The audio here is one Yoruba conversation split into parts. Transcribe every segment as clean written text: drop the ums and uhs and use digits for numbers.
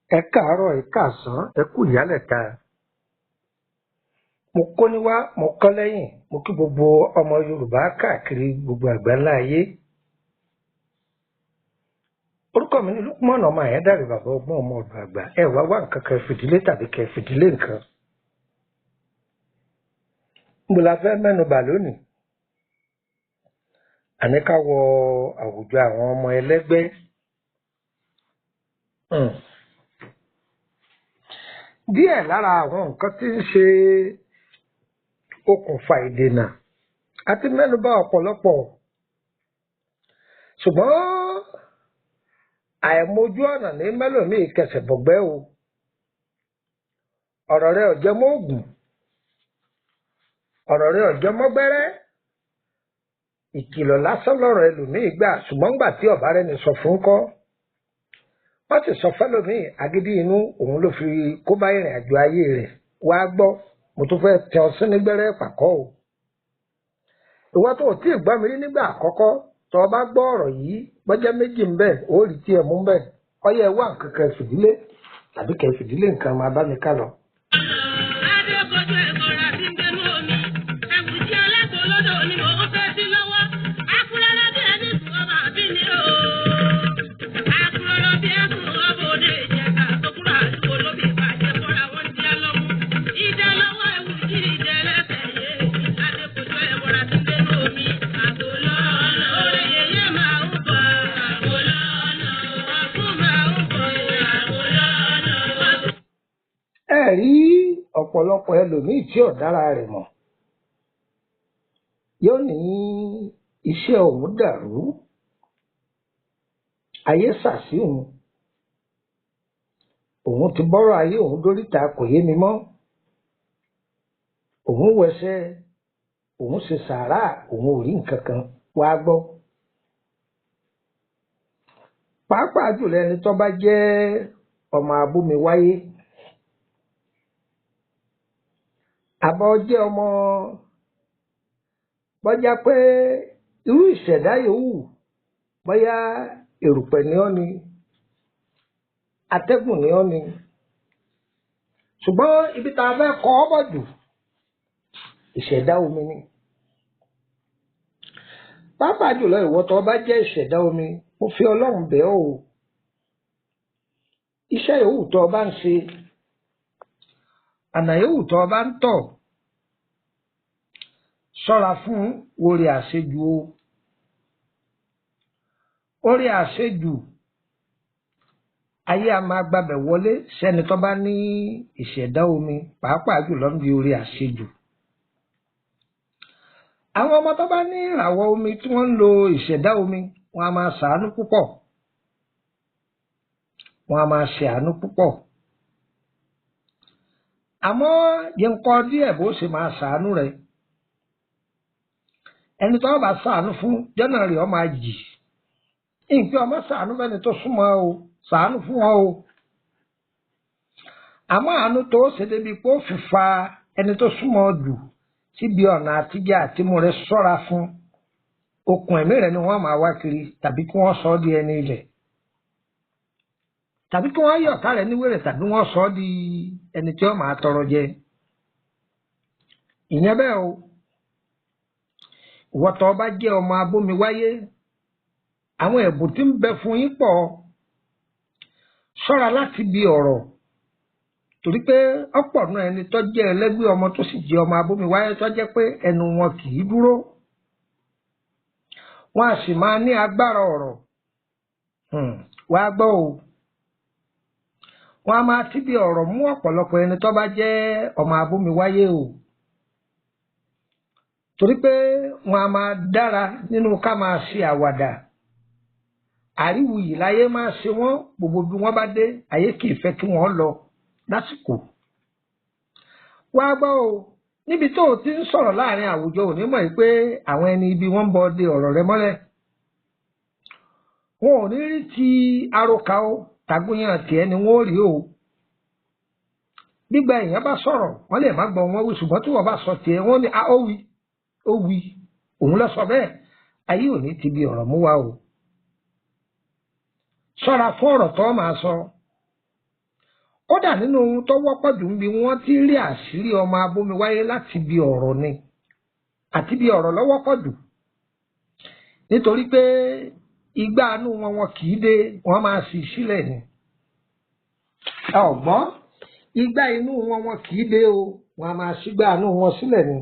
Ẹ káàárọ̀, ẹ káàsán, ẹ kú ìyálẹ̀ta. Mo kó níwá, mo kọ́ lẹ́yìn, mo kí gbogbo ọmọ Yorùbá káàkiri gbogbo àgbáńlá ayé. Orúkọ mi ni Lukman ọmọ Àyándàrè, bàbá ọgbọ́n ọmọ ọ̀dọ̀ àgbà. Ẹ wá wá nǹkan kan fìdílé tàbí kẹ fìdílé nǹkan. Níbo la fẹ́ mẹ́nu bà lónìí? Àní ká wọ àwùjọ àwọn ọmọ ẹlẹ́gbẹ́. Díẹ̀ lára àwọn nǹkan tí ń ṣe okùnfà ìdènà a ti mẹ́nu bà ọ̀pọ̀lọpọ̀, ṣùgbọ́n àìmojú ọ̀nà ní mẹ́lòmíì kẹsẹ̀ bọ̀gbẹ́ o. Ọ̀rọ̀ rẹ ò jẹ mọ́ òògùn, ọ̀rọ̀ rẹ ò jẹ mọ́ gbẹ́rẹ́, ìkìlọ̀ lásán lọ̀rọ̀ ẹlòmíì gbà, ṣùgbọ́n ńgbà tí ọ̀bá rẹni sọ fún kọ́, wọ́n sì sọ fẹ́lòmíì agídí inú òun ló fi kó bá ìrìn àjò ayé rẹ̀. Wá gbọ́, mo tún fẹ́ tẹ ọ sí nígbẹ́rẹ́ pàkọ́ o. Ìwọ tó o tí ì gbọ́ mi rí nígbà àkọ́kọ́, tó o bá gbọ́ ọ̀rọ̀ yìí bọ́jẹ́ méjì ń bẹ̀, ó rí tí ẹ mú ń bẹ̀. Ọyẹ wá nǹkan kan fìdílé tàbí kẹ fìdílé nǹkan, máa bá mi ká lọ. Adékojú ẹ̀kọ́ra tí ń gbénú omi. Ẹ̀wùjí alágbó lódò ni mò ń fẹ́ sí lọ́wọ́. Akúrọ́lọ́ bí ẹni sùn ọba àbí ni o. Akúrọ́lọ́ bí ẹ̀sùn ọba òde ìjẹta. Tókùrọ̀ àdúgbò lóbi ìbàjẹ́ fọ́ra wọn jẹ́ lọ́mú. Ìdẹ lọ́wọ́ ẹ̀wùjí ìdẹ lẹ́sẹ̀ yé. Adékojú ẹ̀kọ́ra tí ń gbénú omi. Àgbo lọ́nà orí yẹyẹ máa ń bọ̀. Àgbo lọ́nà ọ̀tún máa ń bọ̀. Àgbo lọ́nà ọ̀tún. Ẹ rí ọ̀pọ̀lọpọ̀ ẹlòmíì tí ò dára rẹ̀ mọ̀, yóò ní iṣẹ́ òun dàrú, ayé sàsí òun, òun ti bọ́rọ̀ ayé òun dóríta, kò yé mi mọ́, òun wẹsẹ̀, òun ṣe sàárà, òun ò rí nǹkan kan. Wá gbọ́, pàápàá jùlọ ẹni tó bá jẹ́ ọmọ abúmiwáyé, àbọ̀ jẹ́ ọmọ bọ́já pé irú ìṣẹ̀dá yòówù, bóyá erùpẹ̀ ni ọ́ ni, atẹ́gùn ni ọ́ ni, ṣùgbọ́n ibi tá a fẹ́ kọ́ ọ́ bọ̀ jù, ìṣẹ̀dá omi ni. Pàápàá jùlọ ìwọ tó bá jẹ́ ìṣẹ̀dá omi, mo fi Ọlọ́run bẹ̀ ọ́ o. Iṣẹ́ yòówù tó o bá ń ṣe, ọ̀nà yòówù tó o bá ń tọ̀, ṣọ́ra fún oore àṣejù o. Oore àṣejù, ayé a máa gbabẹ̀ wọlé sẹ́ni tó bá ní ìṣẹ̀dá omi, pàápàá jùlọ ń bi oore àṣejù. Àwọn ọmọ tó bá ní ìràwọ̀ omi tí wọ́n ń lo ìṣẹ̀dá omi, wọ́n a máa ṣàánú púpọ̀. Wọ́n a máa ṣe àánú púpọ̀. Àmọ́ yẹn ń kọ́ díẹ̀ bó ṣe máa ṣàánú rẹ̀. Ẹni tó bá ṣàánú fún, jọ́nà rẹ̀ ó máa jì. Nǹkan ọmọ ṣàánú fẹ́ni tó súnmọ́ o, ṣàánú fún ọ o. Àmọ́ àánú tó ṣe débi pé ó fi fa ẹni tó súnmọ́ jù síbi ọ̀nà àtijọ́ àtimú rẹ̀, ṣọ́ra fún. Okùn ẹ̀mí rẹ̀ ni wọ́n máa wá kiri, tàbí kí wọ́n sọ ọ́ di ẹni ilẹ̀, tàbí kí wọ́n yọ̀ ọ̀tá rẹ̀ níwèrè, tàbí wọ́n sọ ọ́ di ẹni tí ó máa tọrọ jẹ. Ìyẹn bẹ́ẹ̀ o. Ìwọ tó bá jẹ́ ọmọ abómiwáyé, àwọn ẹ̀bùn tí ń bẹ fún yín pọ̀. Ṣọ́ra láti bi ọ̀rọ̀, torí pé ọ̀pọ̀ náà ẹni tó jẹ́ ẹlẹ́gbẹ́ ọmọ tó sì jẹ́ ọmọ abómiwáyé tó jẹ́ pé ẹnu wọn kì í dúró. Wọ́n á sì máa ní agbára ọ̀rọ̀. Wá gbọ́ o. Wọ́n á máa ti bi ọ̀rọ̀ mú ọ̀pọ̀lọpọ̀ ẹni tó bá jẹ́ ọmọ abómiwáyé o. Torí pé wọ́n á máa dára nínú ká máa ṣe àwàdà. Àríwuyì láyé máa ṣe wọ́n, gbogbo bí wọ́n bá dé, ayé kì í fẹ́ kí wọ́n lọ lásìkò. Wá gbọ́ o, níbi tó o ti ń sọ̀rọ̀ láàrin àwùjọ, ò ní mọ̀ yìí pé àwọn ẹni ibi wọ́n ń bọ de ọ̀rọ̀ rẹ mọ́lẹ̀. Wọn ò ní rí ti aroka o, tàgúnyàn tiẹ̀ ni wọ́n ó rí o. Gbígba èèyàn bá sọ̀rọ̀, wọ́n lè má gbọ́ wọn wí, ṣùgbọ́n tí wọ́n bá sọ tiẹ̀, wọ́n ní a ó wí, ó wí, òun lọ sọ bẹ́ẹ̀. Ayé ò ní ti bi ọ̀rọ̀ mú wa o. Ṣọ́ra fún ọ̀rọ̀ tó máa sọ. Kódà nínú ohun tó wọ́pọ̀ jù ń bi wọ́n ti rí àṣírí ọmọ abómiwáyé láti bi ọ̀rọ̀ ni, àti bí ọ̀rọ̀ lọ́wọ́pọ̀ jù, nítorí pé igbá inú wọn wọn kì í dé, wọ́n máa sì sílẹ̀ ni. Ẹ ò gbọ́, igbá inú wọn wọn kì í dé o, wọ́n á máa ṣígbá inú wọn sílẹ̀ ni.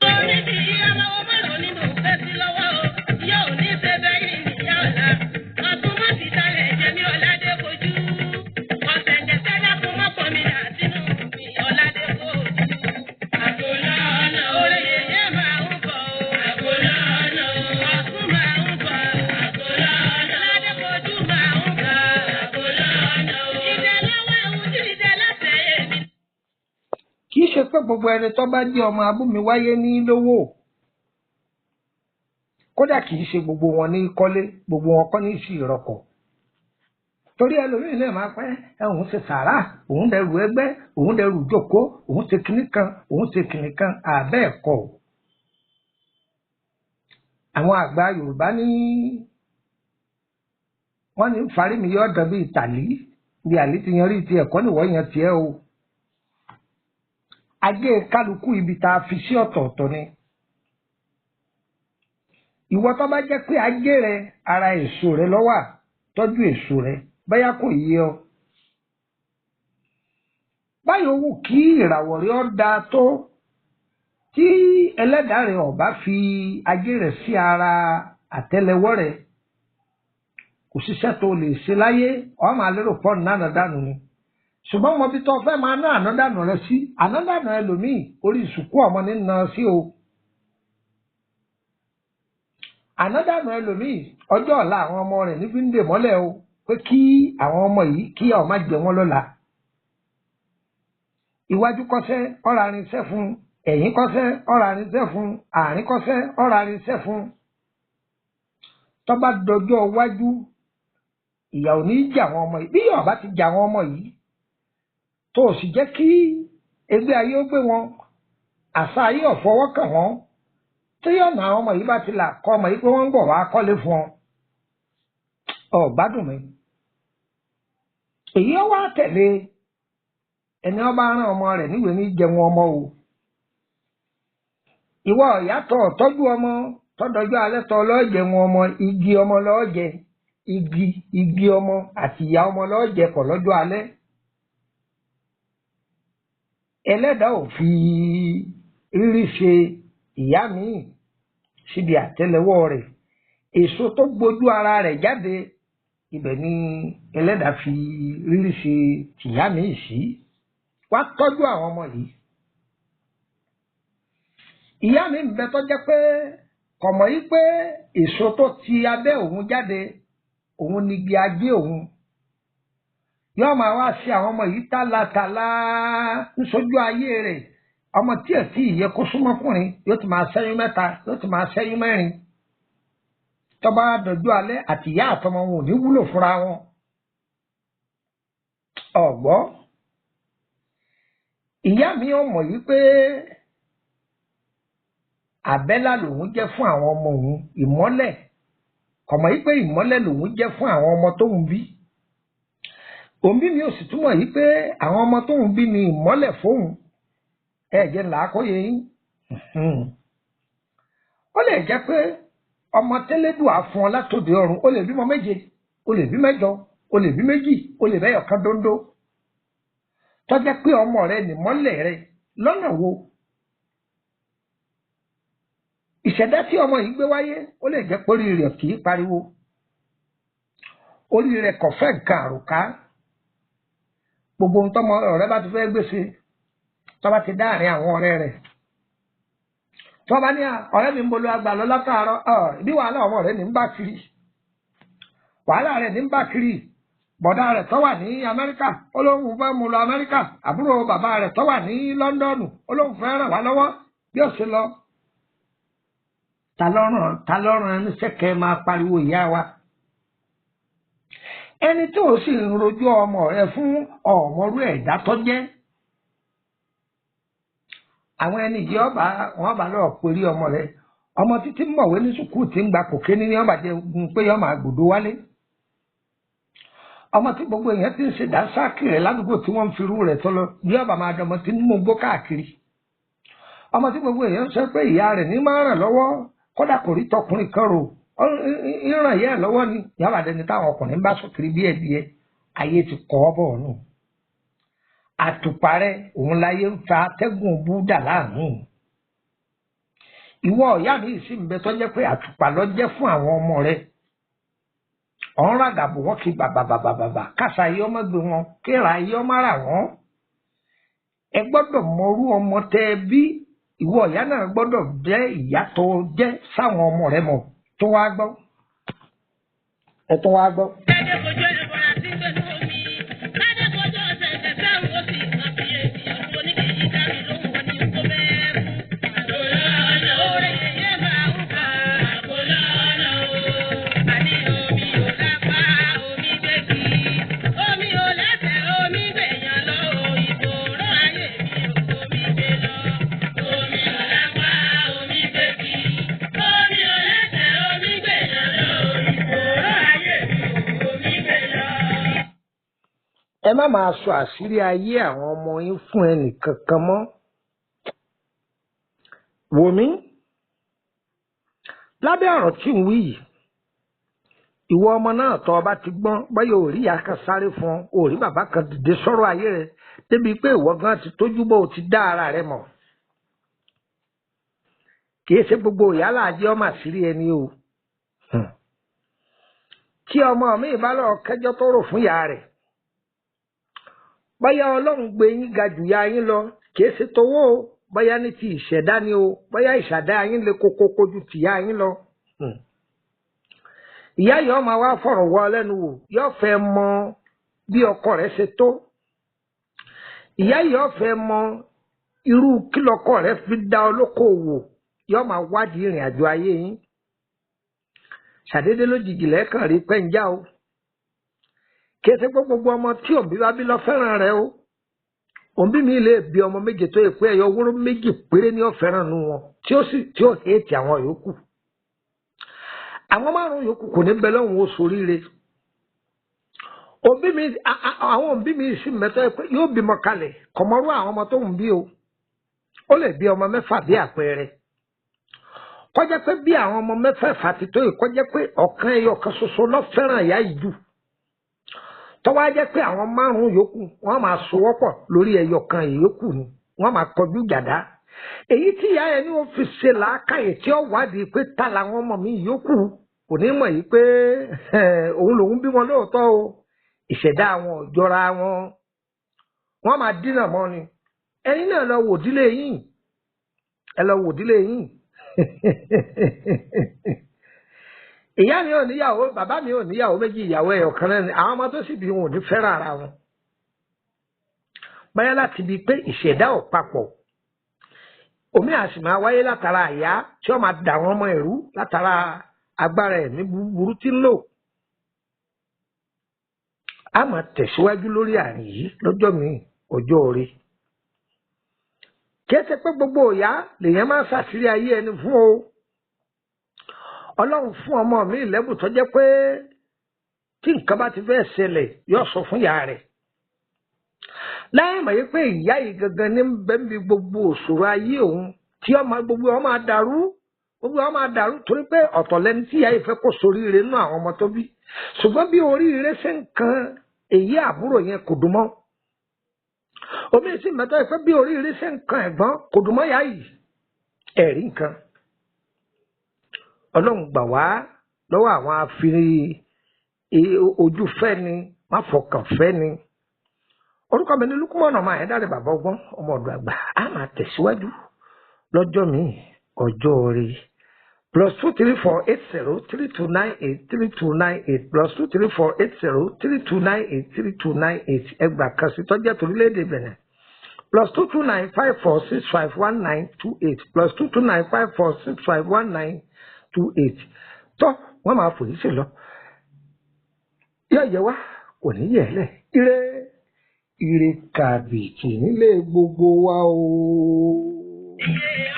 Orí ti yí ọlọ́wọ́ márùn-ún nínú fẹ́ sí lọ́wọ́ o, yóò ní ṣe bẹ́yìn níyà ọ̀la. Ọ̀tún mọ́ ti talẹ̀ jẹ́mi ọ̀ládé kojú. Ọ̀sẹ̀ǹdẹ̀ sẹ́dákun mọ́kàn mi dà sínú mi ọ̀ládé kojú. Àgòlá ọ̀nà orí yẹyẹ máa ń bọ̀ o. Àgòlá ọ̀nà ọ̀tún máa ń bọ̀. Àgòlá ọ̀nà ọ̀ládé kojú máa ń bọ̀. Àgòlá ọ̀nà ìdẹ́lọ́wọ́ ewu tí ìdẹ́ lọ́sẹ̀ yẹn. Kì í ṣe pé gbogbo ẹni tó bá jẹ́ ọmọ abómiwáyé ní lówó, kódà kì í ṣe gbogbo wọn ní kọ́lé, gbogbo wọn kọ́ ní sí ìrọ̀kọ̀. Torí ẹlòmíín náà máa pẹ́ ẹ, òun ṣe sàrà, òun dẹrù ẹgbẹ́, òun dẹrù ìjókòó, òun ṣe kinní kan, òun ṣe kinní kan, àbẹ́ ẹ̀kọ́. Àwọn àgbà Yorùbá ní wọ́n ní farí mi yọ̀ dàn bí ìtàlí, bí àlí ti yan rí ti ẹ̀kọ́ nìwọ́ yan tiẹ̀ o. Ajé kálukú ibi tá a fi sí ọ̀tọ̀ọ̀tọ̀ ni. Ìwọ tó bá jẹ́ pé ajé rẹ ara èso rẹ ló wà, tọ́jú èso rẹ, báyà kò yé ọ. Báyìí ó wù kí ìràwọ̀ rẹ ó dáa tó, tí ẹlẹ́dàá rẹ ò bá fi ajé rẹ sí ara àtẹ́lẹwọ́ rẹ, kò síṣẹ́ tó lè ṣe láyé, ó máa lérò pọ̀ nánà dànù ni. Ṣùgbọ́n mo bí tó fẹ́ máa ná ànádànù rẹ sí, ànádànù ẹlòmíì orí ìsìnkú ọmọ ní na sí o. Ànádànù ẹlòmíì ọjọ́ ọ̀la àwọn ọmọ rẹ̀ ní fi ń dè mọ́lẹ̀ o, pé kí àwọn ọmọ yìí kí ọ̀ má jẹ wọ́n lọ́la. Iwájú kọ́sẹ́ ọ̀rọ̀ arinṣẹ́ fún, ẹ̀yìn kọ́sẹ́ ọ̀rọ̀ arinṣẹ́ fún, àárín kọ́sẹ́ ọ̀rọ̀ arinṣẹ́ fún. Tó bá dọjọ́ iwájú, ìyà ò ní jà àwọn ọmọ yìí. Bí ìyà bá ti jà àwọn ọmọ yìí, tó o sì jẹ́ kí ẹgbẹ́ ayé ó gbé wọn, àṣà ayé ò fọwọ́ kàn wọ́n, tí ọ̀nà àwọn ọmọ yìí bá ti là kọ́ ọmọ yìí pé wọ́n ń bọ̀ wá kọ́lé fún ọ, ọ̀ gbádùn mi. Èyí ó wá tẹ̀lé ẹni ó bá rán ọmọ rẹ̀ níwèé ní jẹun ọmọ o. Ìwọ ìyá tó tọ́jú ọmọ tọ́dọ̀jú alẹ́ tọ́ lọ́ọ́ jẹun ọmọ, igi ọmọ lọ́ọ́ jẹ, igi ọmọ àti ìyá ọmọ lọ́ọ́ jẹ pọ̀ lọ́jọ́ alẹ́. Ẹlẹ́dàá ò fi rírí ṣe ìyá míì síbi àtẹ́lẹwọ́ rẹ̀, èso tó gbójú ara rẹ̀ jáde ibẹ̀ ni ẹlẹ́dàá fi rírí ṣe tìyá míì sí. Wá tọ́jú àwọn ọmọ yìí. Ìyá mi ń bẹ tó jẹ́ pé kò mọ̀ yí pé èso tó ti abẹ́ òun jáde òun ni igi ajé òun. Yóò máa wá sí àwọn ọmọ yìí tálátàlá níṣojú ayé rẹ̀. Ọmọ tí ẹ̀ tí ìyẹ kó súnmọ́kùnrin yóò ti máa ṣẹ́yún mẹ́ta, yóò ti máa ṣẹ́yún mẹ́rin. Tó bá dọjú alẹ́ àti ìyá àtọmọ wọn ò ní wúlò fúnra wọn. Ọ̀gbọ́. Ìyá mi ò mọ̀ yí pé àbẹ́là lòun jẹ́ fún àwọn ọmọ òun, ìmọ́lẹ̀. Kò mọ̀ yí pé ìmọ́lẹ̀ lòun jẹ́ fún àwọn ọmọ tóun bí. Òbí mi ò sì túmọ̀ yí pé àwọn ọmọ tóun bí ni ìmọ́lẹ̀ fóun. Ẹ jẹ́ là á kóye yín. Ó lè jẹ́ pé ọmọ tẹ́lẹ́dùá fún ọ látòdì ọ̀run, ó lè bímọ méje, ó lè bí mẹ́jọ, ó lè bí méjì, ó lè bẹ́yọ̀ kan dóńdó. Tó jẹ́ pé ọmọ rẹ nìmọ́lẹ̀ rẹ lọ́nà wo? Ìṣẹ̀dá tí ọmọ yìí gbé wáyé, ó lè jẹ́ pé orí rẹ̀ kì í pariwo. Orí rẹ̀ kò fẹ́ nǹkan àròká. Gbogbo ohun tọ́mọ ọ̀rẹ́ bá ti fẹ́ gbèsè, tó bá ti dáàrin àwọn ọ̀rẹ́ rẹ̀. Tó bá ní ọ̀rẹ́ mi ń bolo àgbà lọ látàárọ̀, bí wàhálà ọmọ rẹ̀ ní ń bá kiri. Wàhálà rẹ̀ ní ń bá kiri. Bọ̀dá rẹ̀ tó wà ní Amẹ́ríkà, ó lóun fẹ́ mú lọ Amẹ́ríkà. Àbúrò bàbá rẹ̀ tó wà ní Lọ́ńdọ̀nù, ó lóun fẹ́ ràn wá lọ́wọ́ bí ó ṣe lọ. Ta lọ́rùn ẹni sẹ́kẹ̀ máa pariwo ìyá wa. Ẹni tó o sì ń rojú ọmọ rẹ fún ọmọrú ẹ̀dá tó jẹ́. Àwọn ẹni yìí ọba wọn bá lọ pèrí ọmọ rẹ. Ọmọ títí mọ̀wé ní sùkúù tí ń gba kòké ní ọba jẹ gun pé ọmọ àgbòdo wálé. Ọmọ tí gbogbo èèyàn ti ń ṣe dánsákì rẹ̀ ládùúgbò tí wọ́n ń firú rẹ̀ tọ́lọ bí ọba máa dọmọ tí ń mú gbó káàkiri. Ọmọ tí gbogbo èèyàn ń sọ pé ìyá rẹ̀ ní máa ràn lọ́wọ́, kódà kò rí tọkùnrin kan rò, ìràn ìyá ẹ̀ lọ́wọ́ ni yàrá dẹni táwọn ọkùnrin bá sọ kiri bí ẹdìyẹ. Ayé ti kọ́ ọ bọ̀ nù. Àtùpà rẹ̀ òun láyé ń fa atẹ́gùn búdà láàmú. Ìwọ ìyá mi sì ń bẹ tó jẹ́ pé àtùpà ló jẹ́ fún àwọn ọmọ rẹ̀. Ọ̀n ràgàbò wọn kí bàbàbàbàbà kásá ayé ọmọ gbé wọn, kéèrà ayé ọmọ rà wọn. Ẹ gbọ́dọ̀ mọrú ọmọ tẹ ẹ bí. Ìwọ ìyá náà gbọ́dọ̀ jẹ́ ìyá tó jẹ́ sáwọn ọmọ rẹ̀ mọ̀. Tó wá gbọ́, ẹ tó wá gbọ́. Ẹ má máa sọ àṣírí ayé àwọn ọmọ yín fún ẹnì kankan mọ́. Wò mí, lábẹ́ ọ̀rọ̀ tí ń wí yìí, ìwọ ọmọ náà tọ́ ọba ti gbọ́n, báyọ̀ ò rí ìyá kan sáré fún ọ, ò rí bàbá kan dìde sọ́rọ̀ ayé rẹ, débi pé ìwọ gan ti tójú bó o ti dá ara rẹ mọ̀. Kì í ṣe gbogbo ìyá làjẹ́ ọmọ àṣírí ẹni o. Tí ọmọ mi bá lọ kẹjọ́ tó rò fún ìyá rẹ̀, bóyá Ọlọ́run gbé yín ga jù ya yín lọ, kìí ṣe towó o, bóyá ní ti ìṣẹ̀dá ni o, bóyá ìṣàdá yín lè kókó ju tìyá yín lọ. Ìyá yìí ọmọ wa fọ̀rọ̀ wọ lẹ́nu wò, yóò fẹ́ mọ bí ọkọ rẹ̀ ṣe tó. Ìyá yìí ó fẹ́ mọ irú kí lọkọ rẹ̀ fi dá olókoòwò, yóò máa wádìí ìrìn àjò ayé yín. Ṣàdédé lójijì lẹ́ẹ̀kan rí pẹ́ńjá o. Kìí ṣe pé gbogbo ọmọ tí òbí bá bí lọ fẹ́ràn rẹ̀ o. Òbí mi lè bí ọmọ méje tó yẹ pé ẹyọ wóró méjì péré ní ó fẹ́ràn nu wọn, tí ó sì tí ó hétì àwọn yòókù. Àwọn márùn-ún yòókù kò ní bẹ lọ́hùn ó soríire. Òbí mi àwọn òbí mi sì mẹ́tọ́ pé yóò bímọ kalẹ̀ kọ̀mọ́rú àwọn ọmọ tó ń bí o. Ó lè bí ọmọ mẹ́fà bí àpẹẹrẹ. Kọjá pé bí àwọn ọmọ mẹ́fẹ̀ẹ̀fà ti tó yìí, kọjá pé ọ̀kan ẹyọ kan ṣoṣo ló fẹ́ràn ìyá yìí jù. Tọ́wọ́ á jẹ́ pé àwọn márùn-ún yòókù wọ́n máa sowọ́pọ̀ lórí ẹyọ kan ìyókù ni, wọ́n máa kọjú jàdá. Èyí tí ìyá yẹn ní ó fi ṣe làákàyè tí ó wádìí pé ta làwọn ọmọ mi yòókù, kò ní mọ̀ yìí pé òun lòún bí wọn lóòótọ́ o. Ìṣẹ̀dá wọn ò jọra wọn. Wọ́n máa dínà mọ́ ni. Ẹni náà lọ wò dílé yín. Ẹ lọ wò dílé yín. Ìyá mi ò níyàwó, bàbá mi ò níyàwó méjì, ìyàwó ẹyọ kan náà ni. Àwọn ọmọ tó sì bí wọn ò ní fẹ́ràn ara wọn. Báyá láti bi pé ìṣẹ̀dá ò papọ̀. Omi àsì máa wáyé látara àyà tí ó máa dà wọ́n mọ́ ẹ̀rú látara agbára ẹ̀mí búburú tí ń lò. A máa tẹ̀síwájú lórí àárín yìí lọ́jọ́ mi ọjọ́ orí. Kì í ṣe pé gbogbo ìyá lèèyàn máa ń ṣàṣírí ayé ẹni fún o. Ọlọ́run fún ọmọ mi lẹ́bùn tó jẹ́ pé tí nǹkan bá ti fẹ́ ṣẹlẹ̀ yóò sọ fún ìyá rẹ̀. Láì mọ̀ yí pé ìyá yìí gangan ní bẹ́ẹ̀ bí gbogbo òṣòro ayé òun tí ọmọ gbogbo ọmọ àdàrú, gbogbo ọmọ àdàrú torí pé ọ̀tọ̀ lẹni tí ìyá yìí fẹ́ kó soríire nínú àwọn ọmọ tó bí. Ṣùgbọ́n bí oríire ṣe ń kan èyí àbúrò yẹn kò dùn mọ́. Omi sì mẹ́tọ́ yìí pé bí oríire ṣe ń kan ẹ̀gbọ́n kò dùn mọ́ ìyá yìí. Ẹ̀rí nǹkan. Ọlọ́run gbà wá lọ́wọ́ àwọn afiri ojú fẹ́ ni, má fọkàn fẹ́ ni. Orúkọ mi ni Lukumọ̀nà ọmọ Àyẹ́dárẹ̀ bàbá ọgbọ́n ọmọ ọ̀dọ̀ àgbà. A máa tẹ̀síwájú lọ́jọ́ mi ọjọ́ rí. +234 80 3298 3298 +234 80 3298 3298 ẹgbàá kan sí tọ́jú torílẹ̀-èdè Benin. +229 54 65 1928 +229 54 65 1928. Tọ́ wọ́n máa fòyí sí lọ. Yóò yẹ wá, kò ní yẹ̀ lẹ̀. Ire ire kàbìtì nílé gbogbo wa o. Yeah.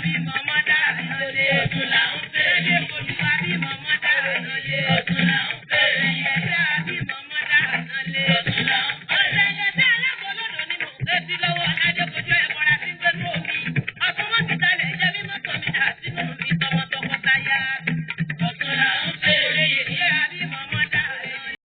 Bí màmá.